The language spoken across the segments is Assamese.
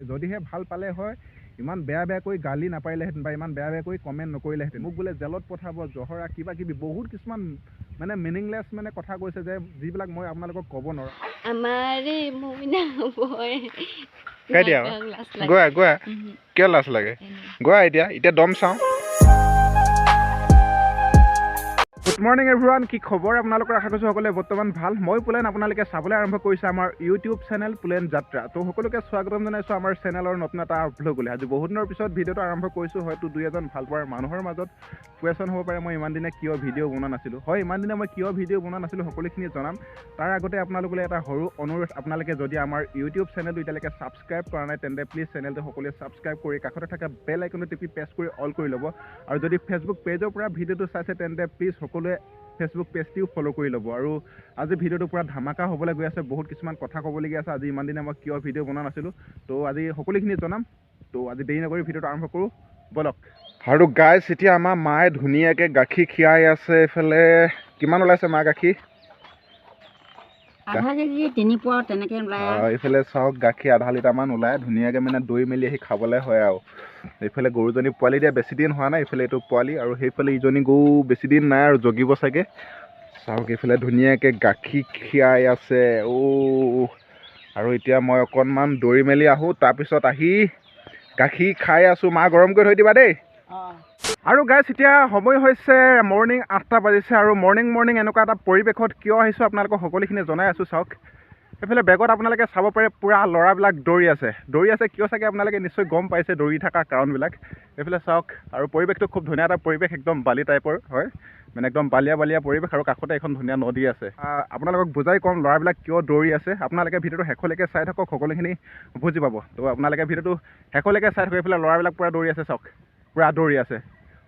যদিহে ভাল পালে হয় ইমান বেয়া বেয়াকৈ গালি নাপাৰিলেহেঁতেন বা ইমান বেয়া বেয়াকৈ কমেণ্ট নকৰিলেহেঁতেন। মোক বোলে জেলত পঠাব, জহৰা কিবা কিবি বহুত কিছুমান মানে মিনিংলেছ মানে কথা কৈছে যে যিবিলাক মই আপোনালোকক ক'ব নোৱাৰোঁ। আমাৰে মইনা বয় গাই দিয়া, গোৱা গোৱা, কিয় লাজ লাগে, গোৱা এতিয়া এতিয়া দম চাওঁ। গুড মৰ্ণিং এভৰিৱান, কি খবৰ আপোনালোকৰ? আশা কৰিছোঁ সকলোৱে বৰ্তমান ভাল। মই পুলেন, আপোনালোকে চাবলৈ আৰম্ভ কৰিছে আমাৰ ইউটিউব চেনেল পুলেন যাত্ৰা। তো সকলোকে স্বাগতম জনাইছোঁ আমাৰ চেনেলৰ নতুন এটা ভ্লগলৈ। আজি বহুত দিনৰ পিছত ভিডিঅ'টো আৰম্ভ কৰিছোঁ। হয়তো দুই এজন ভাল পোৱাৰ মানুহৰ মাজত কুৱেশ্যন হ'ব পাৰে মই ইমান দিনে কিয় ভিডিঅ' বনোৱা নাছিলোঁ। হয়, ইমান দিনে মই কিয় ভিডিঅ' বনোৱা নাছিলোঁ সকলোখিনি জনাম। তাৰ আগতে আপোনালোকলৈ এটা সৰু অনুৰোধ, আপোনালোকে যদি আমাৰ ইউটিউব চেনেলটো এতিয়ালৈকে ছাবস্ক্ৰাইব কৰা নাই তেন্তে প্লিজ চেনেলটো সকলোৱে ছাবস্ক্ৰাইব কৰি কাষতে থকা বেল আইকনটো টিপি প্ৰেছ কৰি অল কৰি ল'ব। আৰু যদি ফেচবুক পেজৰ পৰা ভিডিঅ'টো চাইছে তেন্তে প্লিজ সকলোৱে ফেচবুক পেজটিও ফ'ল' কৰি ল'ব। আৰু আজি ভিডিঅ'টো পূৰা ধামাকা হ'বলৈ গৈ আছে, বহুত কিছুমান কথা ক'বলগীয়া আছে। আজি ইমান দিনে মই কিয় ভিডিঅ' বনোৱা নাছিলোঁ, তো আজি সকলোখিনি জনাম। তো আজি দেৰি নকৰি ভিডিঅ'টো আৰম্ভ কৰোঁ, ব'লক। আৰু গাইছ, এতিয়া আমাৰ মায়ে ধুনীয়াকৈ গাখীৰ খীৰাই আছে। এইফালে কিমান ওলাইছে মা গাখীৰ? আধা কেজি তিনি পোৱা তেনেকৈ ওলায়। এইফালে চাওক গাখীৰ আধা লিটাৰমান ওলায় ধুনীয়াকৈ, মানে দৈ মেলি আহি খাবলৈ হয়। আৰু এইফালে গৰুজনী পোৱালি দিয়া বেছি দিন হোৱা নাই, এইফালে এইটো পোৱালি আৰু সেইফালে ইজনী গৰু বেছি দিন নাই আৰু জগিব চাগে। চাওক এইফালে ধুনীয়াকৈ গাখীৰ খীৰাই আছে। অ' আৰু এতিয়া মই অকণমান দৌৰি মেলি আহোঁ, তাৰপিছত আহি গাখীৰ খাই আছোঁ। মা গৰম কৰি থৈ দিবা দেই। আৰু গাইছ, এতিয়া সময় হৈছে মৰ্ণিং 8টা বাজিছে। আৰু মৰ্ণিং মৰ্ণিং এনেকুৱা এটা পৰিৱেশত কিয় আহিছোঁ আপোনালোকক সকলোখিনি জনাই আছোঁ। চাওক এইফালে বেগত আপোনালোকে চাব পাৰে পূৰা ল'ৰাবিলাক দৌৰি আছে। দৌৰি আছে কিয় চাগে আপোনালোকে নিশ্চয় গম পাইছে দৌৰি থকা কাৰণবিলাক। এইফালে চাওক, আৰু পৰিৱেশটো খুব ধুনীয়া এটা পৰিৱেশ, একদম বালি টাইপৰ হয়, মানে একদম বালিয়া বালিয়া পৰিৱেশ। আৰু কাষতে এখন ধুনীয়া নদী আছে। আপোনালোকক বুজাই ক'ম ল'ৰাবিলাক কিয় দৌৰি আছে, আপোনালোকে ভিডিঅ'টো শেষলৈকে চাই থাকক, সকলোখিনি বুজি পাব। তো আপোনালোকে ভিডিঅ'টো শেষলৈকে চাই থাকক। এইফালে ল'ৰাবিলাক পূৰা দৌৰি আছে, চাওক পূৰা দৌৰি আছে,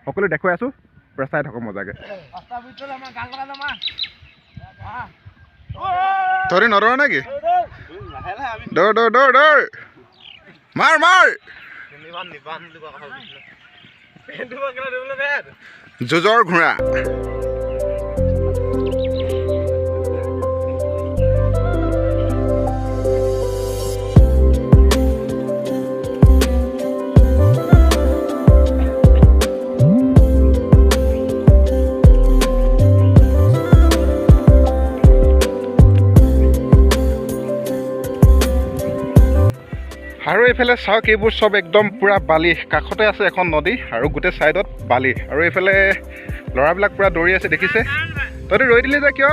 সকলো দেখুৱাই আছোঁ, পূৰা চাই থাকক মজাকৈ। তহঁতি নদৌৰ নেকি? দৌৰ দৌৰ দৌৰ দৌৰ, মাৰ মাৰ, যুঁজৰ ঘোঁৰা। আৰু এইফালে চাওক এইবোৰ চব একদম পূৰা বালি, কাষতে আছে এখন নদী আৰু গোটেই ছাইডত বালি। আৰু এইফালে ল'ৰাবিলাক পূৰা দৌৰি আছে, দেখিছে? তহঁতি ৰৈ দিলি যে কিয়?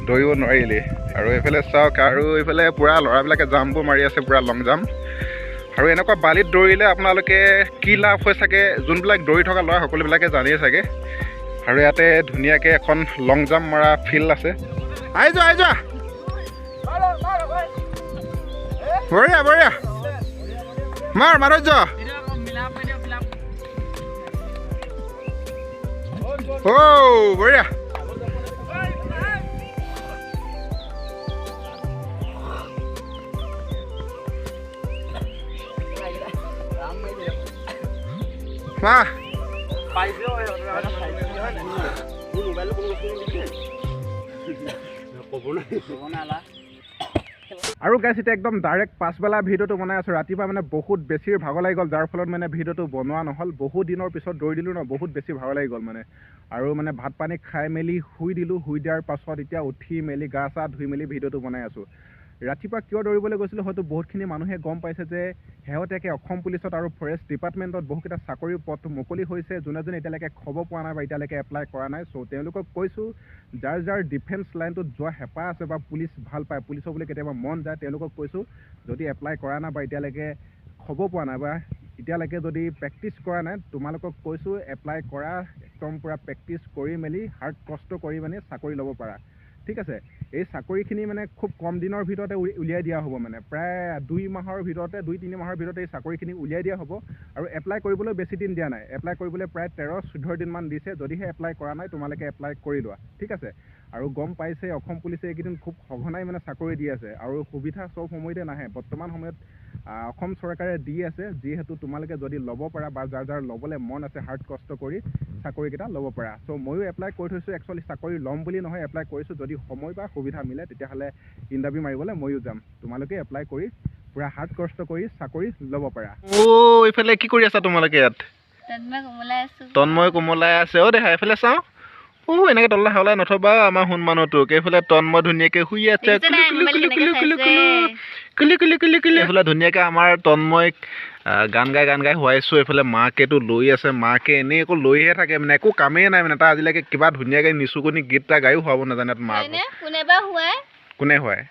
দৌৰিব নোৱাৰিলি। আৰু এইফালে চাওক, আৰু এইফালে পূৰা ল'ৰাবিলাকে জাম্পো মাৰি আছে, পূৰা লং জাম্প। আৰু এনেকুৱা বালিত দৌৰিলে আপোনালোকে কি লাভ হয় চাগে যোনবিলাক দৌৰি থকা ল'ৰা সকলোবিলাকে জানেই চাগে। আৰু ইয়াতে ধুনীয়াকৈ এখন লং জাম্প মৰা ফিল্ড আছে। আহি যোৱা আহি যোৱা, বঢ়িয়া বঢ়িয়া, মাৰ মাধুৰ্য। অ' বঢ়িয়া। মা আৰু গাইছ, এতিয়া একদম ডাইৰেক্ট পাছবেলা ভিডিঅ'টো বনাই আছোঁ। ৰাতিপুৱা মানে বহুত বেছি ভাগৰ লাগি গ'ল, যাৰ ফলত মানে ভিডিঅ'টো বনোৱা নহ'ল। বহুত দিনৰ পিছত দৌৰি দিলোঁ ন, বহুত বেছি ভাগৰ লাগি গ'ল মানে। আৰু মানে ভাত পানী খাই মেলি শুই দিলোঁ, শুই দিয়াৰ পাছত এতিয়া উঠি মেলি গা চা ধুই মেলি ভিডিঅ'টো বনাই আছোঁ। ৰাতিপুৱা কিয় দৌৰিবলৈ গৈছিলোঁ হয়তো বহুতখিনি মানুহে গম পাইছে যে শেহতীয়াকৈ অসম পুলিচত আৰু ফৰেষ্ট ডিপাৰ্টমেণ্টত বহুকেইটা চাকৰিৰ পদ মুকলি হৈছে। যোনে যোনে এতিয়ালৈকে খবৰ পোৱা নাই বা এতিয়ালৈকে এপ্লাই কৰা নাই, চ' তেওঁলোকক কৈছোঁ যাৰ যাৰ ডিফেন্স লাইনটোত যোৱা হেঁপাহ আছে বা পুলিচ ভাল পায়, পুলিচ হ'বলৈ কেতিয়াবা মন যায়, তেওঁলোকক কৈছোঁ যদি এপ্লাই কৰা নাই বা এতিয়ালৈকে খবৰ পোৱা নাই বা এতিয়ালৈকে যদি প্ৰেক্টিচ কৰা নাই, তোমালোকক কৈছোঁ এপ্লাই কৰা, একদম পূৰা প্ৰেক্টিচ কৰি মেলি হাৰ্ড কষ্ট কৰি মানে চাকৰি ল'ব পাৰা। ঠিক আছে, এই চাকৰিখিনি মানে খুব কম দিনৰ ভিতৰতে উলিয়াই দিয়া হ'ব, মানে প্ৰায় 2 মাহৰ ভিতৰতে, 2-3 মাহৰ ভিতৰতে এই চাকৰিখিনি উলিয়াই দিয়া হ'ব। আৰু এপ্লাই কৰিবলৈ বেছি দিন দিয়া নাই, এপ্লাই কৰিবলৈ প্ৰায় 13-14 দিনমান দিছে। যদিহে এপ্লাই কৰা নাই তোমালোকে এপ্লাই কৰি লোৱা, ঠিক আছে। আৰু গম পাইছে অসম পুলিচে এইকেইদিন খুব সঘনাই মানে চাকৰি দি আছে আৰু সুবিধা চব সময়তে নাহে। বৰ্তমান সময়ত অসম চৰকাৰে দি আছে, যিহেতু তোমালোকে যদি ল'ব পাৰা বা যাৰ যাৰ ল'বলৈ মন আছে হাৰ্ড কষ্ট কৰি চাকৰিকেইটা ল'ব পাৰা। চ' ময়ো এপ্লাই কৰি থৈছোঁ, একচুৱেলি চাকৰি ল'ম বুলি নহয়, এপ্লাই কৰিছোঁ। যদি সময় বা সুবিধা মিলে তেতিয়াহ'লে ইণ্টাৰভিউ মাৰিবলৈ ময়ো যাম। তোমালোকে এপ্লাই কৰি পূৰা হাৰ্ড কষ্ট কৰি চাকৰি ল'ব পাৰা। অ' এইফালে কি কৰি আছা তোমালোকে ইয়াত? তন্ময় কোমলাই আছোঁ। তন্ময় কোমলাই আছে। অ' দেহা এইফালে চাওঁ। অ' এনেকৈ তললৈ হাওলাই নথবা আমাৰ সোণ মানুহটোক। এইফালে তন্ময় ধুনীয়াকৈ শুই আছে। দেখিছে নাই মোবাইল কেনেকৈ চাইছে? কুলি কুলি কুলি কুলি। এইফালে ধুনীয়াকৈ আমাৰ তন্ময়ক গান গাই গান গাই শুৱাইছোঁ। এইফালে মাকেতো লৈ আছে, মাকে এনেই একো লৈহে থাকে মানে, একো কামেই নাই মানে। তাৰ আজিলৈকে কিবা ধুনীয়াকৈ নিচুকনি গীত এটা গায়ো শুৱাব নাজানে মাক। হয়নে? কোনে বা শুৱাই? কোনে শুৱাই?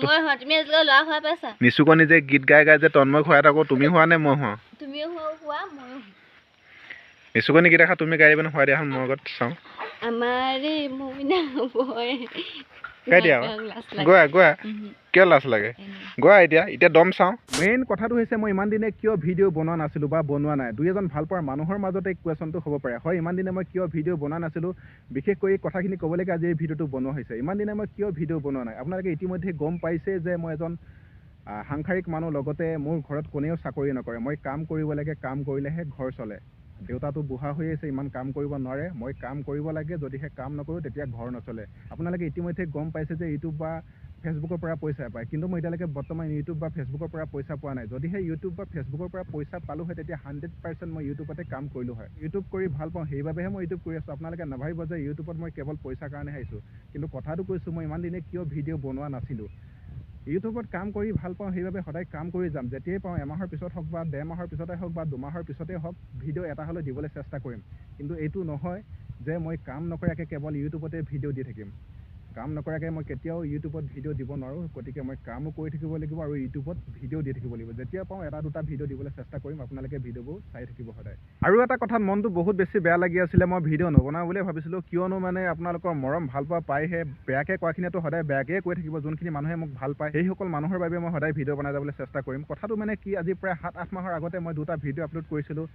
মই শুৱা। তুমি আজিলৈকে ল'ৰা শুৱাই পাইছা? নিচুকনি যে গীত গাই গাই যে তন্ময়ক শুৱাই থাকোঁ, তুমি শুৱা নে মই শুৱাওঁ? তুমিও শুৱা, ময়ো শুওঁ। নিচুকনি গীত এষাৰ তুমি গাই দিবা, শুৱাই দিয়া, মই আগত চাওঁ। আমাৰে মইনা বয়। গাই দিয়া। লাজ লাগে। গোৱা গোৱা। কিয় লাজ লাগে? গোৱা এতিয়া, এতিয়া দম চাওঁ। মেইন কথাটো হৈছে মই ইমান দিনে কিয় ভিডিঅ' বনোৱা নাছিলোঁ বা বনোৱা নাই, দুই এজন ভাল পোৱাৰ মানুহৰ মাজতে এই কুৱেশ্যনটো হ'ব পাৰে। হয়, ইমান দিনে মই কিয় ভিডিঅ' বনোৱা নাছিলোঁ, বিশেষকৈ এই কথাখিনি ক'বলৈকে আজি এই ভিডিঅ'টো বনোৱা হৈছে। ইমান দিনে মই কিয় ভিডিঅ' বনোৱা নাই, আপোনালোকে ইতিমধ্যে গম পাইছে যে মই এজন সাংসাৰিক মানুহ, লগতে মোৰ ঘৰত কোনেও চাকৰি নকৰে। মই কাম কৰিব লাগে, কাম কৰিলেহে ঘৰ চলে। দেউতাটো বুঢ়া হৈ আছে, ইমান কাম কৰিব নোৱাৰে। মই কাম কৰিব লাগে, যদিহে কাম নকৰোঁ তেতিয়া ঘৰ নচলে। আপোনালোকে ইতিমধ্যে গম পাইছে যে ইউটিউব বা ফেচবুকৰ পৰা পইচা পায়, কিন্তু মই এতিয়ালৈকে বৰ্তমান ইউটিউব বা ফেচবুকৰ পৰা পইচা পোৱা নাই। যদিহে ইউটিউব বা ফেচবুকৰ পৰা পইচা পালোঁ হয় তেতিয়া 100% মই ইউটিউবতে কাম কৰিলোঁ হয়। ইউটিউব কৰি ভাল পাওঁ, সেইবাবেহে মই ইউটিউব কৰি আছোঁ। আপোনালোকে নাভাবিব যে ইউটিউবত মই কেৱল পইচাৰ কাৰণেহে আহিছোঁ, কিন্তু কথাটো কৈছোঁ মই ইমান দিনে কিয় ভিডিঅ' বনোৱা নাছিলোঁ। ইউটিউবত কাম কৰি ভাল পাওঁ, সেইবাবে সদায় কাম কৰি যাম। যেতিয়াই পাওঁ, এমাহৰ পিছত হওক বা ডেৰ মাহৰ পিছতে হওক বা দুমাহৰ পিছতে হওক, ভিডিঅ' এটা হ'লেও দিবলৈ চেষ্টা কৰিম। কিন্তু এইটো নহয় যে মই কাম নকৰাকৈ কেৱল ইউটিউবতে ভিডিঅ' দি থাকিম। কাম নকৰাকৈ মই কেতিয়াও ইউটিউবত ভিডিঅ' দিব নোৱাৰোঁ, গতিকে মই কামো কৰি থাকিব লাগিব আৰু ইউটিউবত ভিডিঅ' দি থাকিব লাগিব। যেতিয়া পাওঁ এটা দুটা ভিডিঅ' দিবলৈ চেষ্টা কৰিম, আপোনালোকে ভিডিঅ'বোৰ চাই থাকিব সদায়। আৰু এটা কথাত মনটো বহুত বেছি বেয়া লাগি আছিলে, মই ভিডিঅ' নবনাওঁ বুলিয়ে ভাবিছিলোঁ, কিয়নো মানে আপোনালোকৰ মৰম ভালপোৱা পাইহে, বেয়াকৈ কোৱাখিনিয়েতো সদায় বেয়াকৈয়ে কৈ থাকিব। যোনখিনি মানুহে মোক ভাল পায় সেইসকল মানুহৰ বাবে মই সদায় ভিডিঅ' বনাই যাবলৈ চেষ্টা কৰিম। কথাটো মানে কি, আজি প্ৰায় 7-8 মাহৰ আগতে মই দুটা ভিডিঅ' আপলোড কৰিছিলোঁ।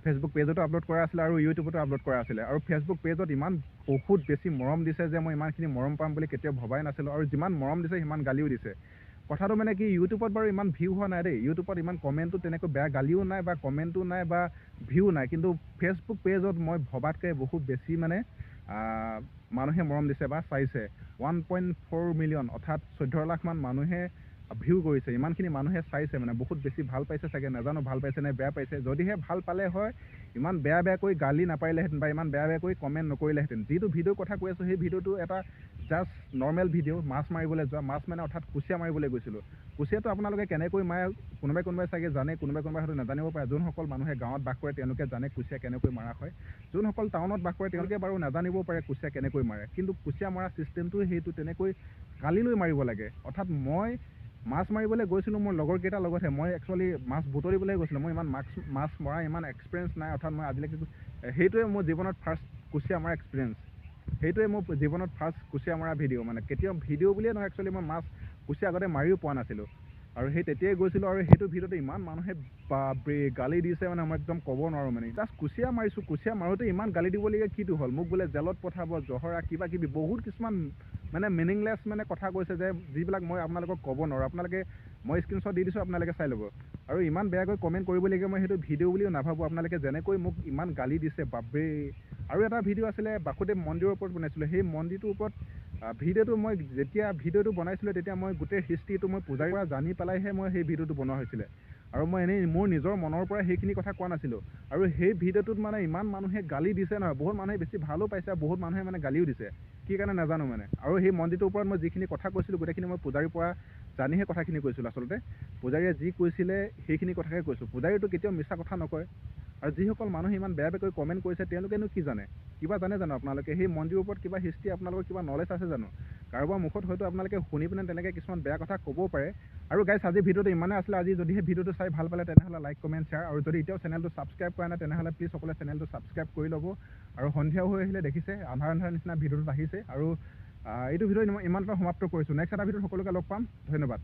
ফেচবুক পেজতো আপলোড কৰা আছিলে আৰু ইউটিউবতো আপলোড কৰা আছিলে। আৰু ফেচবুক পেজত ইমান বহুত বেছি মৰম দিছে যে মই ইমানখিনি মৰম পাম বুলি কেতিয়াও ভবাই নাছিলোঁ। আৰু যিমান মৰম দিছে সিমান গালিও দিছে। কথাটো মানে কি, ইউটিউবত বাৰু ইমান ভিউ হোৱা নাই দেই, ইউটিউবত ইমান কমেণ্টো তেনেকৈ বেয়া গালিও নাই বা কমেণ্টো নাই বা ভিউ নাই, কিন্তু ফেচবুক পেজত মই ভবাতকৈ বহুত বেছি মানে মানুহে মৰম দিছে বা চাইছে। 1.4 মিলিয়ন অৰ্থাৎ 14 লাখমান মানুহে ভিউ কৰিছে, ইমানখিনি মানুহে চাইছে, মানে বহুত বেছি ভাল পাইছে চাগে, নাজানো ভাল পাইছে নে বেয়া পাইছে। যদিহে ভাল পালে হয় ইমান বেয়া বেয়াকৈ গালি নাপাৰিলেহেঁতেন বা ইমান বেয়া বেয়াকৈ কমেণ্ট নকৰিলেহেঁতেন। যিটো ভিডিঅ'ৰ কথা কৈ আছোঁ সেই ভিডিঅ'টো এটা জাষ্ট নৰ্মেল ভিডিঅ', মাছ মাৰিবলৈ যোৱা, মাছ মানে অৰ্থাৎ কুচিয়া মাৰিবলৈ গৈছিলোঁ। কুচিয়াটো আপোনালোকে কেনেকৈ মাৰে কোনোবাই কোনোবাই চাগে জানে, কোনোবাই কোনোবাই হয়তো নাজানিব পাৰে। যোনসকল মানুহে গাঁৱত বাস কৰে তেওঁলোকে জানে কুচিয়া কেনেকৈ মাৰা হয়, যোনসকল টাউনত বাস কৰে তেওঁলোকে বাৰু নাজানিব পাৰে কুচিয়া কেনেকৈ মাৰে। কিন্তু কুচিয়া মৰা ছিষ্টেমটো সেইটো তেনেকৈ কালিলৈ মাৰিব লাগে। অৰ্থাৎ মই মাছ মাৰিবলৈ গৈছিলোঁ মোৰ লগৰকেইটাৰ লগতহে, মই একচুৱেলি মাছ বুটলিবলৈ গৈছিলোঁ। মই ইমান মাছ মৰা ইমান এক্সপিৰিয়েঞ্চ নাই, অৰ্থাৎ মই আজিলৈকে সেইটোৱে মোৰ জীৱনত ফাৰ্ষ্ট কুচিয়া মৰা এক্সপিৰিয়েঞ্চ, সেইটোৱে মোৰ জীৱনত ফাৰ্ষ্ট কুচিয়া মৰা ভিডিঅ'। মানে কেতিয়াও ভিডিঅ' বুলিয়ে নহয়, একচুৱেলি মই মাছ কুচিয়া আগতে মাৰিও পোৱা নাছিলোঁ আৰু সেই তেতিয়াই গৈছিলোঁ। আৰু সেইটো ভিডিঅ'তে ইমান মানুহে বাপৰে গালি দিছে, মানে মই একদম ক'ব নোৱাৰোঁ। মানে জাষ্ট কুচিয়া মাৰিছোঁ, কুচিয়া মাৰোঁতে ইমান গালি দিবলগীয়া কিটো হ'ল, মোক বোলে জেলত পঠাব, জহৰা কিবা কিবি বহুত কিছুমান মানে মিনিংলেছ মানে কথা কৈছে যে যিবিলাক মই আপোনালোকক ক'ব নোৱাৰোঁ। আপোনালোকে মই স্ক্ৰীনশ্বট দি দিছোঁ, আপোনালোকে চাই ল'ব। আৰু ইমান বেয়াকৈ কমেণ্ট কৰিবলগীয়া মই সেইটো ভিডিঅ' বুলিও নাভাবোঁ। আপোনালোকে যেনেকৈ মোক ইমান গালি দিছে বাপৰে। আৰু এটা ভিডিঅ' আছিলে বাসুদেৱ মন্দিৰৰ ওপৰত বনাইছিলোঁ, সেই মন্দিৰটোৰ ওপৰত ভিডিঅ'টো মই যেতিয়া ভিডিঅ'টো বনাইছিলোঁ তেতিয়া মই গোটেই হিষ্ট্ৰীটো মই পূজাৰীৰ পৰা জানি পেলাইহে মই সেই ভিডিঅ'টো বনোৱা হৈছিলে। আৰু মই এনেই মোৰ নিজৰ মনৰ পৰা সেইখিনি কথা কোৱা নাছিলোঁ। আৰু সেই ভিডিঅ'টোত মানে ইমান মানুহে গালি দিছে নহয়, বহুত মানুহে বেছি ভালো পাইছে আৰু বহুত মানুহে মানে গালিও দিছে, কি কাৰণে নাজানো মানে। আৰু সেই মন্দিৰটোৰ ওপৰত মই যিখিনি কথা কৈছিলোঁ গোটেইখিনি মই পূজাৰীৰ পৰা জানিহে কথাখিনি কৈছিলোঁ। আচলতে পূজাৰীয়ে যি কৈছিলে সেইখিনি কথাকে কৈছোঁ, পূজাৰীয়েতো কেতিয়াও মিছা কথা নকয়। আৰু যিসকল মানুহে ইমান বেয়া বেয়াকৈ কমেণ্ট কৰিছে তেওঁলোকেনো কি জানে, কিবা জানে জানো আপোনালোকে? সেই মন্দিৰৰ ওপৰত কিবা হিষ্ট্ৰী আপোনালোকৰ কিবা নলেজ আছে জানো? কাৰোবাৰ মুখত হয়তো আপোনালোকে শুনি পিনে তেনেকৈ কিছুমান বেয়া কথা ক'বও পাৰে। আৰু গাইছ আজি ভিডিঅ'টো ইমানেই আছিলে। আজি যদিহে ভিডিঅ'টো চাই ভাল পালে তেনেহ'লে লাইক কমেণ্ট শ্বেয়াৰ, আৰু যদি এতিয়াও চেনেলটো ছাবস্ক্ৰাইব কৰা নাই তেনেহ'লে প্লিজ সকলোৱে চেনেলটো ছাবস্ক্ৰাইব কৰি ল'ব। আৰু সন্ধিয়াও হৈ আহিলে দেখিছে আন্ধাৰ আন্ধাৰ নিচিনা ভিডিঅ'টোত আহিছে। আৰু এইটো ভিডিঅ' ইমানতে সমাপ্ত কৰিছোঁ। নেক্সট এটা ভিডিঅ'ত সকলোকে লগ পাম। ধন্যবাদ।